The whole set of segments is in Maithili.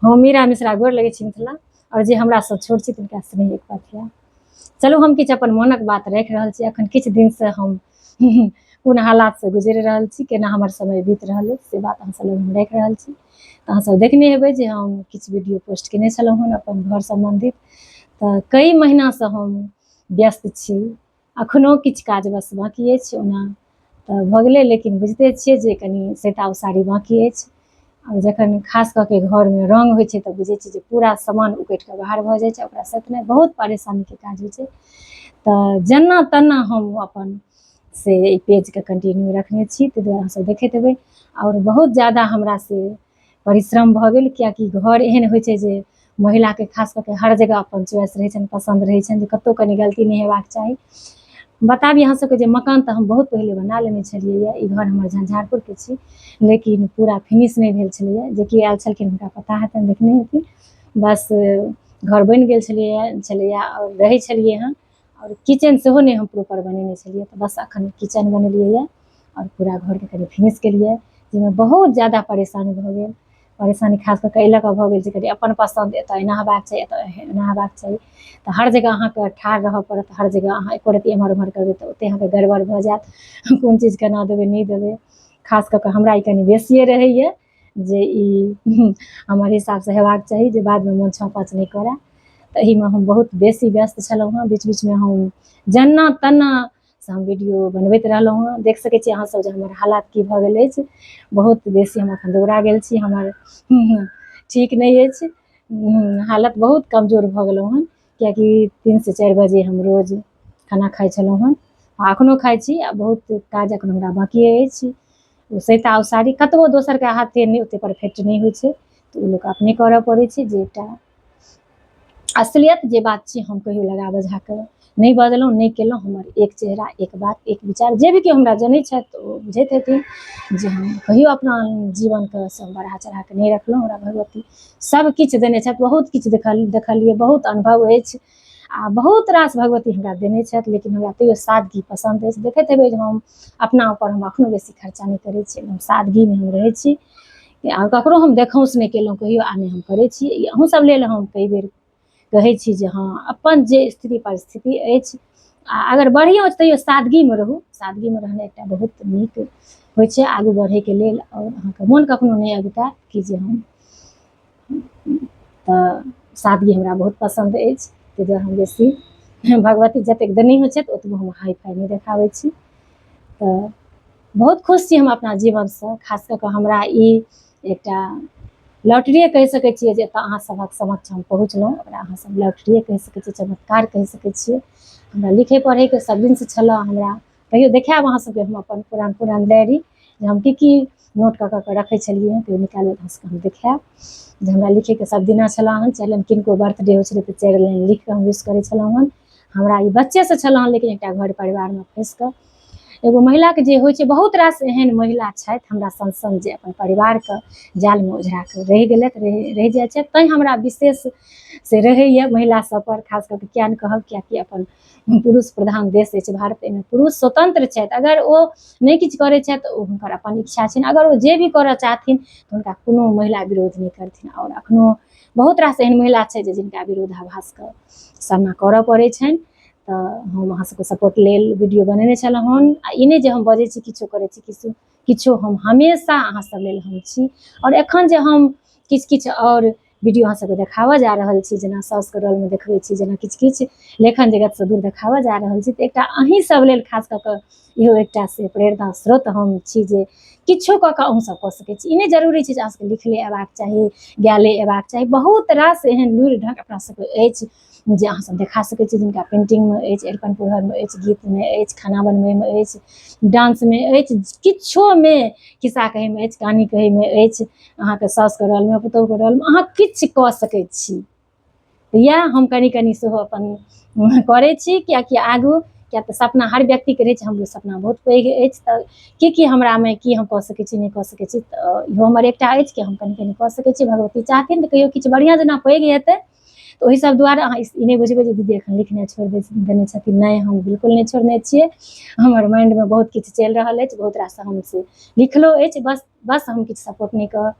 हम मीरा मिश्रा गोर लगै छी मिथिला आओर जे हमरासँ छोट छी तिनका स्नेह एक पथिया। चलू हम किछु अपन मोनक बात राखि रहल छी। अखन किछु दिनसँ हम कोन हालातसँ गुजरि रहल छी, केना हमर समय बीत रहल अछि, से बात अहाँ सब लग हम राखि रहल छी। तऽ अहाँ सब देखने हेबै जे हम किछु वीडियो पोस्ट केने छलहुँ हन अपन घर सम्बन्धित। तऽ कई महीनासँ हम व्यस्त छी, अखनो किछु काज बस बाँकी अछि। ओना तऽ भऽ गेलै, लेकिन बुझिते छियै जे कनि सैता उसारी बाँकी अछि। आओर जखन खास कऽ के घरमे रङ्ग होइ छै तऽ बुझै छियै जे पूरा सामान उकटि कऽ बाहर भऽ जाइ छै, ओकरा सैतनाइ बहुत परेशानीके काज होइ छै। तऽ जेना तेना हम अपन से एहि पेजके कंटिन्यू रखने छी, ताहि दुआरे अहाँसभ देखैत हेबै। आओर बहुत ज्यादा हमरा से परिश्रम भऽ गेल, किएकि घर एहन होइ छै जे महिलाके खास कऽ के हर जगह अपन चॉइस रहै छनि, पसन्द रहै छनि जे कतहु कनि गलती नहि हेबाक चाही। बताबी अहाँ सबके जे मकान तऽ हम बहुत पहिले बना लेने छलियै, ई घर हमर झंझारपुरके छी, लेकिन पूरा फिनिश नहि भेल छलैए। जेकि आयल छलखिन हुनका पता हेतनि, देखने हेथिन। बस घर बनि गेल छलैए छलैए आओर रहै छलियै हँ, आओर किचन सेहो नहि हम प्रॉपर बनेने छलियै। तऽ बस अखन किचन बनेलियै आओर पूरा घरके कनि फिनिश केलियै, जाहिमे बहुत ज्यादा परेशानी भऽ गेल। परेशानी खास कऽ कऽ एहि लऽ कऽ भऽ गेल जे कनि अपन पसन्द एतऽ एना हेबाक चाही, एतऽ एना हेबाक चाही। तऽ हर जगह अहाँके ठाढ़ रहऽ पड़त, हर जगह अहाँ एको रत्ती एम्हर ओम्हर करबै तऽ ओतहि अहाँके गड़बड़ भऽ जायत। कोन चीज केना देबै, नहि देबै, खास कऽ कऽ हमरा ई कनि बेसिए रहैए जे ई हमर हिसाबसँ हेबाक चाही, जे बादमे मोन छौं-पाँच नहि करए। तऽ एहिमे हम बहुत बेसी व्यस्त छलहुँ हँ। बीच बीचमे हम जेना तेना से हम वीडियो बनबैत रहलहुँ हँ। देख सकै छी अहाँ सब जे हमर हालात की भऽ गेल अछि। बहुत बेसी हम एखन दुबरा गेल छी, हमर ठीक नहि अछि हालत, बहुत कमजोर भऽ गेलहुँ हँ, किएकि 3 से 4 बजे हम रोज खाना खाइ छलहुँ हँ आ एखनो खाइ छी। आ बहुत काज एखन हमरा बाँकिए अछि। ओ सैता उसारी कतबो दोसरके हाथे नहि ओतेक परफेक्ट नहि होइ छै, तऽ ओ लोक अपने करऽ पड़ै छै। जे एकटा असलियत जे बात छै, हम कहियो लगा बझा कऽ नहि बजलहुँ, नहि केलहुँ। हमर एक चेहरा, एक बात, एक विचार, जे भी केओ हमरा जनै छथि तऽ ओ बुझैत हेथिन जे हम कहियो अपना जीवनके से बढ़ा चढ़ा कऽ नहि रखलहुँ। हमरा भगवती सब किछु देने छथि, बहुत किछु देखलियै, बहुत अनुभव अछि आ बहुत रास भगवती हमरा देने छथि, लेकिन हमरा तैयो सादगी पसन्द अछि। देखैत हेबै जे हम अपना ऊपर हम एखनो बेसी खर्चा नहि करै छी, एकदम सादगीमे हम रहै छी। आ ककरो हम देखौंस नहि केलहुँ कहियो आ नहि हम करै छी। ई अहूँ सब लेल हम कई बेर कहै छी जे हँ, अपन जे स्थिति परिस्थिति अछि आ अगर बढ़िओ अछि तैयो सादगीमे रहू। सादगीमे रहनाइ एकटा बहुत नीक होइ छै आगू बढ़ैके लेल, आओर अहाँके मोन कखनो नहि अगुतायत कि जे हम तऽ सादगी हमरा बहुत पसन्द अछि। ताहि दुआरे हम बेसी भगवती जतेक देने होइ छथि ओतबो हम हाइ फाइ नहि देखाबै छी। तऽ बहुत खुश छी हम अपना जीवनसँ। खास कऽ कऽ हमरा ई एकटा लॉटरिए कहि सकै छियै जे एतऽ अहाँ सभक समक्ष हम पहुँचलहुँ। ओकरा अहाँ सब लॉटरिए कहि सकै छियै, चमत्कार कहि सकै छियै। हमरा लिखै पढ़ैके सब दिनसँ छलऽ। हमरा कहियो देखायब अहाँ सबके हम अपन पुरान पुरान डायरी जे हम की की नोट कऽ कऽ के रखै छलियै हँ। कहियो निकालबै तऽ अहाँ सबके हम देखायब जे हमरा लिखैके सब दिना छलऽ हन चलन। किनको बर्थडे होइ छलै तऽ 4 लाइन लिख कऽ हम विश करै छलहुँ हन। हमरा ई बच्चेसँ छलऽ हन, लेकिन एकटा घर परिवारमे फँसि कऽ एगो महिलाके जे होइ छै, बहुत रास एहन महिला छथि हमरा सन सन जे अपन परिवारके जालमे ओझरा कऽ रहि गेलथि, रहि जाइ छथि। तैँ हमरा विशेष से रहैए महिला सभपर खास कऽ कऽ। किया नहि कहब? किएकि अपन पुरुष प्रधान देश अछि भारत, एहिमे पुरुष स्वतन्त्र छथि। अगर ओ नहि किछु करै छथि तऽ ओ हुनकर अपन इच्छा छनि। अगर ओ जे भी करऽ चाहथिन तऽ हुनका कोनो महिला विरोध नहि करथिन। आओर एखनो बहुत रास एहन महिला छै जे जिनका विरोधाभासके सामना करऽ पड़ै छनि। तऽ हम अहाँ सबके सपोर्ट लेल वीडियो बनेने छलहुँ हन। आ ई नहि जे हम बजै छी किछो करै छी किछो किछो, हम हमेशा अहाँ सब लेल हम छी। आओर एखन जे हम किछु किछु आओर वीडियो अहाँ सबके देखाबऽ जा रहल छी, जेना साउसके रोलमे देखबै छी, जेना किछु किछु लेखन जगतसँ दूर देखाबऽ जा रहल छी, तऽ एकटा अहीं सब लेल खास कऽ कऽ इहो एकटा से प्रेरणा स्रोत हम छी जे किछो कऽ कऽ अहूँ सब कऽ सकै छी। ई नहि जरूरी छै जे अहाँ सबके लिखले अयबाक चाही, गायले अयबाक चाही। बहुत रास एहन लुरि ढङ्ग अपना सबके अछि जे अहाँ सब देखा सकै छी। जिनका पेन्टिंगमे अछि, अरिपन पुरहरमे अछि, गीतमे अछि, खाना बनबैमे अछि, डांसमे अछि, किछोमे, खिस्सा कहैमे अछि, कहानी कहैमे अछि, अहाँके साउसके रोलमे, पुतोहुके रोलमे, अहाँ किछु कऽ सकै छी। तऽ इएह हम कनि कनि सेहो अपन करै छी, किएकि आगू किएक तऽ सपना हर व्यक्तिके रहै छै। हमरो सपना बहुत पैघ अछि। तऽ की की हमरामे की हम कऽ सकै छी, नहि कऽ सकै छी, तऽ इहो हमर एकटा अछि कि हम कनि कनि कऽ सकै छी। भगवती चाहथिन तऽ कहियो किछु बढ़िआँ जेना पैघ हेतै। तऽ ओहि सब दुआरे अहाँ ई नहि बुझबै जे दीदी एखन लिखनाइ छोड़ि देने छथिन। नहि, हम बिल्कुल नहि छोड़ने छियै। हमर माइंडमे बहुत किछु चलि रहल अछि, बहुत रास हम से लिखलो अछि। बस बस हम किछु सपोर्ट नहि कऽ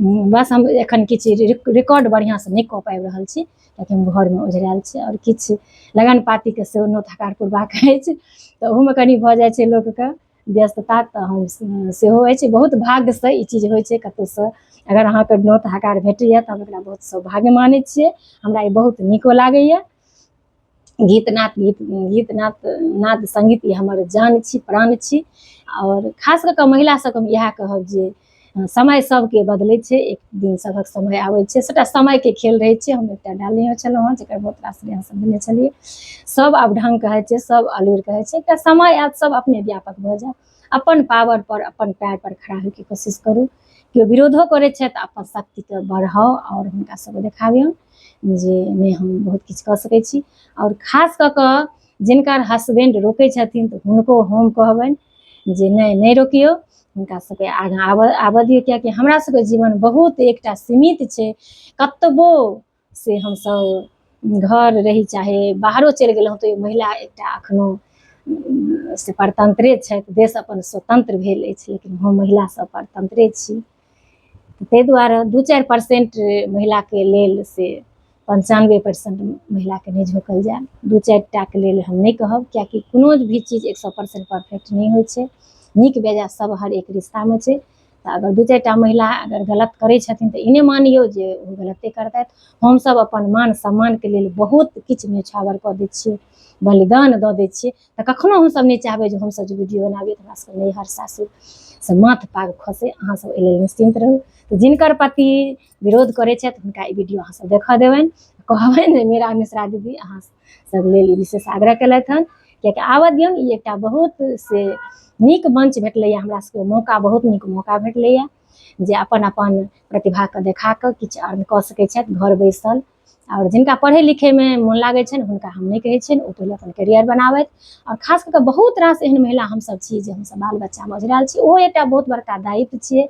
बस हम एखन किछु रिकॉर्ड बढ़िआँसँ नहि कऽ पाबि रहल छी, कियाकि हम घरमे ओझरायल छी आओर किछु लगन पातीके सेहो नोत हकार पुरबाक अछि, तऽ ओहूमे कनि भऽ जाइ छै लोकके व्यस्तता। तऽ हम सेहो अछि, बहुत भाग्यसँ ई चीज होइ छै। कतहुसँ अगर अहाँके नोत हकार भेटैए तऽ हम एकरा बहुत सौभाग्य मानै छियै। हमरा ई बहुत नीको लागैए। गीत नाद, गीत गीत नाद, नाद सङ्गीत ई हमर जान छी, प्राण छी। आओर खास कऽ कऽ महिला सबके हम इएह कहब जे समय सबके बदलै छै, एक दिन सभक समय आबै छै, सबटा समयके खेल रहै छै। हम एकटा डालनेहो छलहुँ हँ, जकर बहुत रास अहाँ सब देने छलियै। सब आब ढङ्ग कहै छै, सब अलूरि कहै छै। एकटा समय आयत, सब अपने व्यापक भऽ जायत। अपन पावर पर, अपन पैर पर खड़ा होइके कोशिश करू। केओ विरोधो करै छथि तऽ अपन शक्तिके बढ़ाउ आओर हुनका सबके देखाबियौन जे नहि, हम बहुत किछु कऽ सकै छी। आओर खास कऽ कऽ जिनकर हसबैंड रोकै छथिन तऽ हुनको हम कहबनि जे नहि, नहि रोकियौ, हुनका सबके आगाँ आबऽ दियौ, कियाकि हमरा सबके जीवन बहुत एकटा सीमित छै। कतबो से हमसब घर रही चाहे बाहरो चलि गेलहुँ तऽ महिला एकटा एखनो से परतन्त्रे छथि। देश अपन स्वतन्त्र भेल अछि, लेकिन हम महिला सब परतन्त्रे छी। ताहि दुआरे 2-4% महिलाके लेल से 95% महिलाके नहि झोकल जाय। 2-4 टाके लेल हम नहि कहब, कियाकि कोनो भी चीज 100% परफेक्ट नहि होइ छै। नीक बेजाय सब हर एक रिश्तामे छै। तऽ अगर 2-4 टा महिला अगर गलत करै छथिन तऽ ई नहि मानियौ जे ओ गलते करतथि। हमसब अपन मान सम्मानके लेल बहुत किछु न्योछावर कऽ दै छियै, बलिदान दऽ दै छियै। तऽ कखनो हमसब नहि चाहबै जे हमसब जे वीडियो बनाबी तऽ हमरा सबके नैहर सासुर से माथ पाग खसै। अहाँ सब एहि लेल निश्चिन्त रहू। तऽ जिनकर पति विरोध करै छथि, हुनका ई वीडियो अहाँ सब देखऽ देबनि, कहबनि जे मीरा मिश्रा दीदी अहाँ सब लेल ई विशेष आग्रह केलथि हन, कियाकि आबऽ दियौन। ई एकटा बहुत से नीक मंच भेटलैए हमरा सबके, मौका, बहुत नीक मौका भेटलैए जे अपन अपन प्रतिभाके देखा कऽ किछु अर्न कऽ सकै छथि घर बैसल। आओर जिनका पढ़ै लिखैमे मोन लागै छनि, हुनका हम नहि कहै छियनि, ओ पहिले अपन करियर बनाबथि। आओर खास कऽ कऽ बहुत रास एहन महिला हमसब छी जे हमसब बाल बच्चामे ओझरायल छी। ओहो एकटा बहुत बड़का दायित्व छियै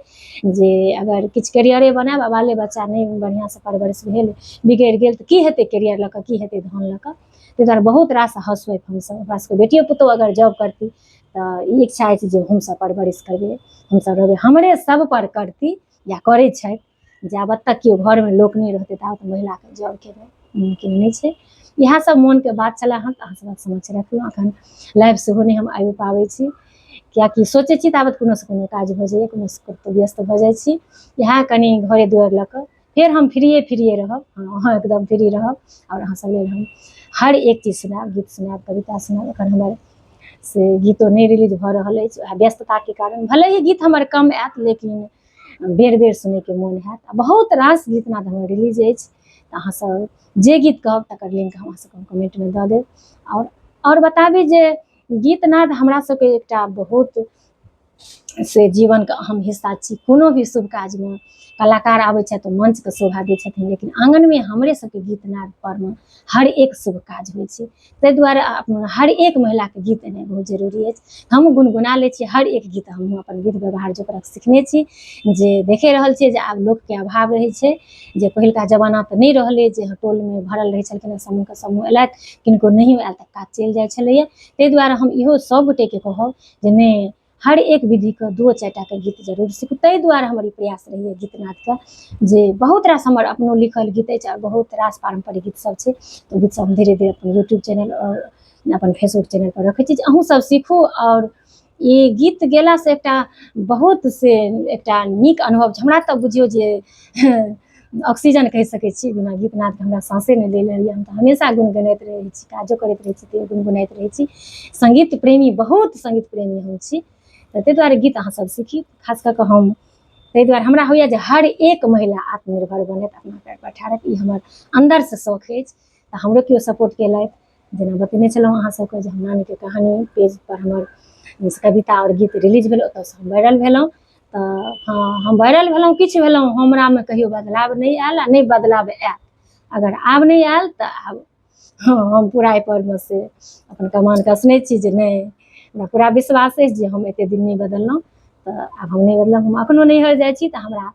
जे अगर किछु करियरे बनायब आ बाले बच्चा नहि बढ़िआँसँ परवरिश भेल, बिगड़ि गेल, तऽ की हेतै करियर लऽ कऽ, की हेतै धन लऽ कऽ? ताहि दुआरे बहुत रास हाउस वाइफ हमसब, हमरा सबके बेटियो पुतहु अगर जॉब करती तऽ ई इच्छा अछि जे हमसब परवरिश करबै, हमसब रहबै, हमरे सब पर करती या करै छथि। जाबत तक केओ घरमे लोक नहि रहतै ताबत महिलाके जॉब केनाइ मुमकिन नहि छै। इएह सब मोनके बात छलै हँ, तऽ अहाँ सबक समक्ष रखलहुँ। अखन लाइव सेहो नहि हम आबि पाबै छी, कियाकि सोचै छी ताबत कोनो से कोनो काज भऽ जाइए, कोनो से कतहु व्यस्त भऽ जाइ छी। इएह कनि घरे दुआरि लऽ कऽ फेर हम फ्रीए फ्रीए रहब। हँ, एकदम फ्री रहब आओर अहाँ सब लेल हम हर एक चीज सुनायब, गीत सुनायब, कविता सुनायब। एखन हमर से गीतो नहि रिलीज भऽ रहल अछि उएह व्यस्तताके कारण। भले ही गीत हमर कम आयत, लेकिन बेर बेर सुनैके मोन हैत। आ बहुत रास गीत नाद हमर रिलीज अछि, तऽ अहाँसभ जे गीत कहब तकर लिंक हम अहाँसभके कमेंटमे दऽ देब। आओर बताबी जे गीत नाद हमरा सबके एकटा बहुत से जीवनके अहम हिस्सा छी। कोनो भी शुभ काजमे कलाकार आबै छथि तऽ मंचके शोभा दै छथिन, लेकिन आङ्गनमे हमरे सबके गीत नाद परमे हर एक शुभ काज होइ छै। ताहि दुआरे अपना हर एक महिलाके गीत एनाइ बहुत जरूरी अछि। हमहूँ गुनगुना लै छी हर एक गीत, हमहूँ अपन विध व्यवहार जोकरक सिखने छी। जे देखे रहल छियै जे आब लोकके अभाव रहै छै, जे पहिलुका जमाना तऽ नहि रहलै जे टोलमे भरल रहै छलखिन, समूहके समूह एलथि, किनको नहियो आयल तऽ काज चलि जाइ छलैए। ताहि दुआरे हम इहो सभगोटेके कहब जे नहि, हर एक विधिके 2-4 टाके गीत जरूर सीखू। ताहि दुआरे हमर ई प्रयास रहैए गीत नादके जे बहुत रास हमर अपनो लिखल गीत अछि आओर बहुत रास पारम्परिक गीत सब छै, तऽ ओ गीत सब हम धीरे धीरे अपन यूट्यूब चैनल आओर अपन फेसबुक चैनल पर रखै छी जे अहूँ सब सीखू। आओर ई गीत गेलासँ एकटा बहुत से एकटा नीक अनुभव छै। हमरा तऽ बुझियौ जे ऑक्सीजन कहि सकै छी, बिना गीत नादके हमरा साँसे नहि लेल होइए। हम तऽ हमेशा गुनगुनाइत रहै छी, काजो करैत रहै छी तैयो गुनगुनाइत रहै छी। सङ्गीत प्रेमी, बहुत सङ्गीत प्रेमी हम छी, तऽ ताहि दुआरे गीत अहाँ सब सीखी। खास कऽ कऽ हम ताहि दुआरे हमरा होइए जे हर एक महिला आत्मनिर्भर बनथि, अपना पैर पर ठाढ़ होथि, ई हमर अन्दरसँ शौख अछि। तऽ हमरो केओ सपोर्ट केलथि, जेना बतेने छलहुँ अहाँ सबके जे हम नानीके कहानी पेज पर हमर कविता आओर गीत रिलीज भेल, ओतऽसँ हम वायरल भेलहुँ। तऽ हँ, हम वायरल भेलहुँ, किछु भेलहुँ, हमरामे कहियो बदलाव नहि आयल आ नहि बदलाव आयत। अगर आब नहि आयल तऽ आब हँ, हम पूरा एहिपरमे से अपन कमान कसने छी जे नहि, हमरा पूरा विश्वास अछि जे हम एते दिन नहि बदललहुँ तऽ आब हम नहि बदलब। हम एखनो नैहर जाइ छी तऽ हमरा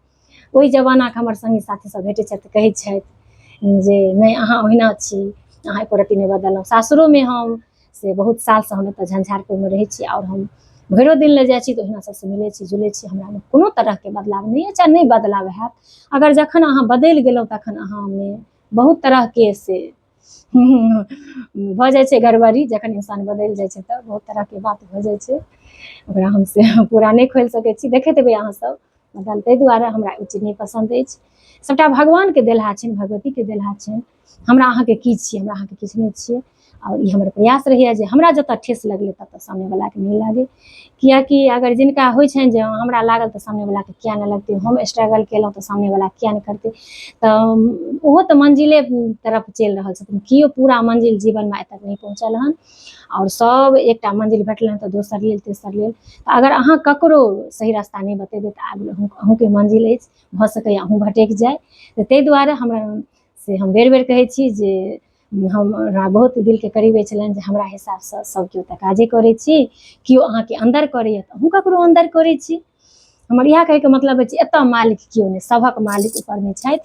ओहि जमानाके हमर सङ्गी साथी सब भेटै छथि, कहै छथि जे नहि, अहाँ ओहिना छी, अहाँ एको रत्ती नहि बदललहुँ। सासुरोमे हम से बहुत सालसँ हम एतऽ झंझारपुरमे रहै छी आओर हम भरिओ दिन लए जाइ छी तऽ ओहिना सबसँ मिलै छी जुलै छी। हमरामे कोनो तरहके बदलाव नहि अछि आ नहि बदलाव हैत। अगर जखन अहाँ बदलि गेलहुँ तखन अहाँमे बहुत तरहके से भऽ जाइ छै गड़बड़ी। जखन इंसान बदलि जाइ छै तऽ बहुत तरहके बात भऽ जाइ छै, ओकरा हम से पूरा नहि खोलि सकै छी, देखैत हेबै अहाँ सब बदल। ताहि दुआरे हमरा ओ चीज नहि पसन्द अछि। सबटा भगवानके देलहा छनि, भगवतीके देलहा छनि। हमरा अहाँके की छियै? हमरा अहाँके किछु नहि छियै। आओर ई हमर प्रयास रहैए जे हमरा जतऽ ठेस लगलै ततऽ सामनेवलाके नहि लागै, किएकि अगर जिनका होइ छनि जे हमरा लागल तऽ सामनेवलाके किए नहि लगतै, हम स्ट्रगल केलहुँ तऽ सामनेवला किए नहि करतै, तऽ ओहो तऽ मंजिले तरफ चलि रहल छथिन। केओ पूरा मंजिल जीवनमे आइ तक नहि पहुँचल हन आओर सब एकटा मंजिल भेटल हन तऽ दोसर लेल, तेसर लेल। तऽ अगर अहाँ ककरो सही रास्ता नहि बतेबै तऽ आगू अहूँके मंजिल अछि, भऽ सकैए अहूँ भटकि जाइ। तऽ ताहि दुआरे हमरा से हम बेर बेर कहै छी जे हमरा बहुत दिलके करीब छलनि जे हमरा हिसाबसँ सब केओ तऽ काजे करै छी, केओ अहाँके अन्दर करैए तऽ अहूँ ककरो अन्दर करै छी। हमर इएह कहैके मतलब अछि, एतऽ मालिक केओ नहि, सभक मालिक ऊपरमे छथि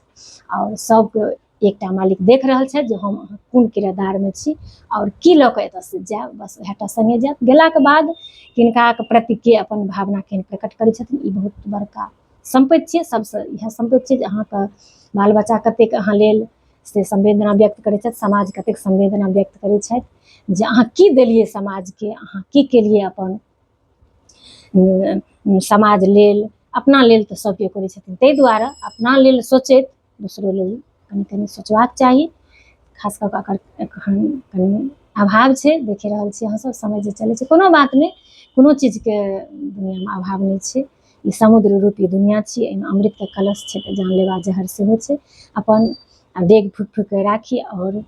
आओर सबके एकटा मालिक देख रहल छथि जे हम अहाँ कोन किरदारमे छी आओर की लऽ कऽ एतऽसँ जायब। बस उएह टा सङ्गे जायब। गेलाके बाद किनकाके प्रति के अपन भावना केहन प्रकट करै छथिन, ई बहुत बड़का सम्पत्ति छियै। सबसँ इएह सम्पत्ति छियै जे अहाँके बाल बच्चा कतेक अहाँ लेल से संवेदना व्यक्त करै छथि, समाज कतेक संवेदना व्यक्त करै छथि जे अहाँ की देलियै समाजके, अहाँ की केलियै अपन समाज लेल। अपना लेल तऽ सब केओ करै छथिन, ताहि दुआरे अपना लेल सोचैत दोसरो लेल कनि कनि सोचबाक चाही। खास कऽ कऽ एकर एखन कनि अभाव छै, देखे रहल छी अहाँसब समय जे चलै छै। कोनो बात नहि, कोनो चीजके दुनिआँमे अभाव नहि छै। ई समुद्र रूपी दुनिआँ छी, एहिमे अमृतके कलश छै तऽ जानलेवा जहर सेहो छै। अपन डेग फूकि फूकि कऽ राखी आओर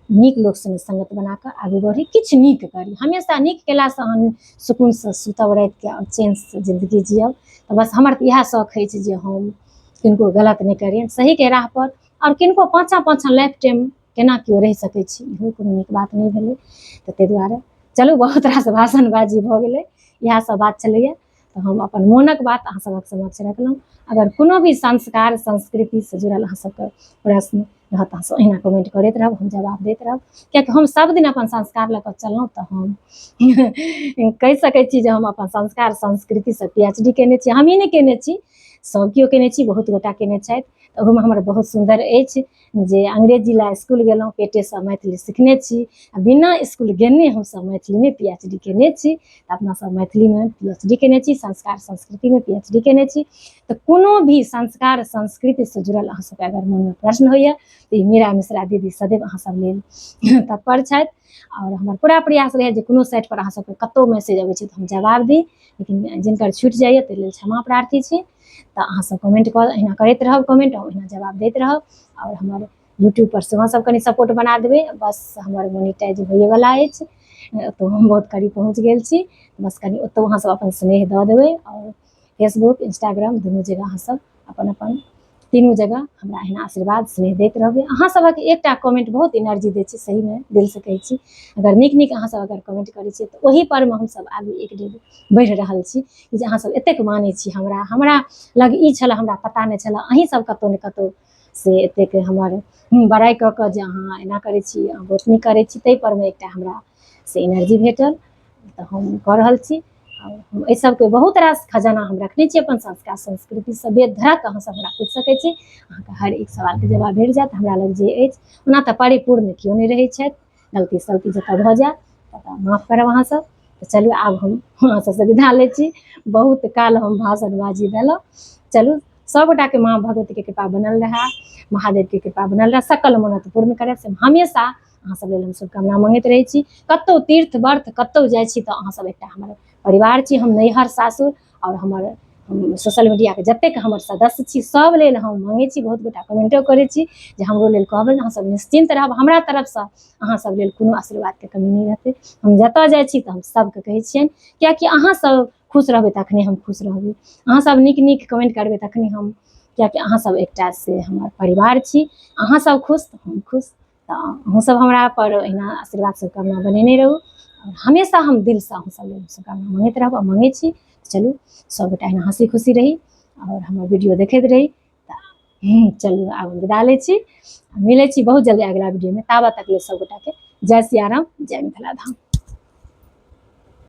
नीक लोक सङ्गे सङ्गत बना कऽ आगू बढ़ी, किछु नीक करी। हमेशा नीक केलासँ अहाँ सुकूनसँ सुतब रातिके आओर चैनसँ जिन्दगी जियब। तऽ बस हमर तऽ इएह शौक अछि जे हम किनको गलत नहि करियनि, सहीके राहपर, आओर किनको पाछाँ पाछाँ लाइफ टाइम केना केओ रहि सकै छी, इहो कोनो नीक बात नहि भेलै। तऽ ताहि दुआरे चलू, बहुत रास भाषणबाजी भऽ गेलै, इएह सब बात छलैए। तऽ हम अपन मोनक बात अहाँ सभक समक्ष रखलहुँ। अगर कोनो भी संस्कार संस्कृतिसँ जुड़ल अहाँ सबके प्रश्न रहत, अहाँ सब एहिना कमेंट करैत रहब, हम जवाब दैत रहब, कियाकि हम सब दिन अपन संस्कार लऽ कऽ चललहुँ। तऽ हम कहि सकै छी जे हम अपन संस्कार संस्कृतिसँ पी एच डी केने छी। हमही नहि केने छी, सब केओ केने छी, बहुत गोटा केने छथि। तऽ ओहोमे हमर बहुत सुन्दर अछि जे अंग्रेजी लए इसकुल गेलहुँ, पेटेसँ मैथिली सिखने छी आ बिना इसकुल गेने हमसब मैथिलीमे पी एच डी केने छी। तऽ अपना सब मैथिलीमे पी एच डी केने छी, संस्कार संस्कृतिमे पी एच डी केने छी। तऽ कोनो भी संस्कार संस्कृतिसँ जुड़ल अहाँ सबके अगर मोनमे प्रश्न होइए तऽ ई मीरा मिश्रा दीदी सदैव अहाँ सब लेल तत्पर छथि। आओर हमर पूरा प्रयास रहै जे कोनो साइट पर अहाँ सबके कतहु मैसेज अबै छै तऽ हम जवाब दी, लेकिन जिनकर छूटि जाइए ताहि लेल क्षमा प्रार्थी छी। तऽ अहाँ सब कमेंट कऽ एहिना करैत रहब कमेंट, हम ओहिना जवाब दैत रहब। आओर हमर यूट्यूब पर सेहो सब कनि सपोर्ट बना देबै। बस हमर मोनिटाइज होइएवला अछि, ओतौ हम बहुत करीब पहुँच गेल छी। बस कनि ओतौ अहाँ सब अपन स्नेह दऽ देबै। आओर फेसबुक इंस्टाग्राम दुनू जगह अहाँ सब अपन अपन तीनू जगह हमरा एहिना आशीर्वाद स्नेह दैत रहबै। अहाँ सभक एकटा कमेंट बहुत एनर्जी दै छै, सहीमे दिलसँ कहै छी। अगर नीक नीक अहाँ सब अगर कमेंट करै छियै तऽ ओहि परमे हमसब आगू एक डेग बढ़ि रहल छी जे अहाँ सब एतेक मानै छी हमरा। हमरा लग ई छलए, हमरा पता नहि छलए, अहीं सब कतहु ने कतहु से एतेक हमर बड़ाइ कऽ कऽ जे अहाँ एना करै छी, अहाँ बहुत नीक करै छी, ताहि परमे एकटा हमरा से एनर्जी भेटल तऽ हम कऽ रहल छी। आओर हम एहि सबके बहुत रास खजाना हम रखने छी अपन संस्कार संस्कृतिसँ बेधड़क। अहाँ सब हमरा पूछि सकै छी, अहाँके हर एक सवालके जवाब भेट जायत हमरा लग जे अछि। ओना तऽ परिपूर्ण केओ नहि रहै छथि, गलती सलती जतऽ भऽ जायत ततऽ माफ करब अहाँ सब। तऽ चलू आब हम अहाँ सबसँ विदा लै छी, बहुत काल हम भाषणबाजी देलहुँ। चलू, सबगोटाके माँ भगवतीके कृपा बनल रहए, महादेवके कृपा बनल रहए, सकल मनोरथ पूर्ण करए, से हमेशा अहाँ सब लेल हम शुभकामना मङ्गैत रहै छी। कतहु तीर्थ व्रत कतहु जाइ छी तऽ अहाँ सब एकटा हमर परिवार छी। हम नैहर सासुर आओर हमर सोशल मीडियाके जतेक हमर सदस्य छी सब लेल हम मङ्गै छी। बहुत गोटा कमेंटो करै छी जे हमरो लेल कहबै। अहाँ सब निश्चिन्त रहब, हमरा तरफसँ अहाँ सब लेल कोनो आशीर्वादके कमी नहि रहतै। हम जतऽ जाइ छी तऽ हम सबके कहै छियनि, किएकि अहाँ सब खुश रहबै तखने हम खुश रहबै, अहाँ सब नीक नीक कमेंट करबै तखने हम, किएकि अहाँ सब एकटा से हमर परिवार छी। अहाँ सब खुश तऽ हम खुश। तऽ अहूँ सब हमरा पर एहिना आशीर्वाद शुभकामना बनेने रहू। हमेशा हम दिलसँ अहूँ सब लेल शुभकामना मङ्गैत रहब आ मङ्गै छी। चलू, सबगोटा एहिना हँसी खुशी रही आओर हमर वीडियो देखैत रही। तऽ चलू, आब हम विदा लै छी, मिलै छी बहुत जल्दी अगिला वीडियोमे। ताबत तक लेल सबगोटाके जय सियाराम, जय मिथिला धाम।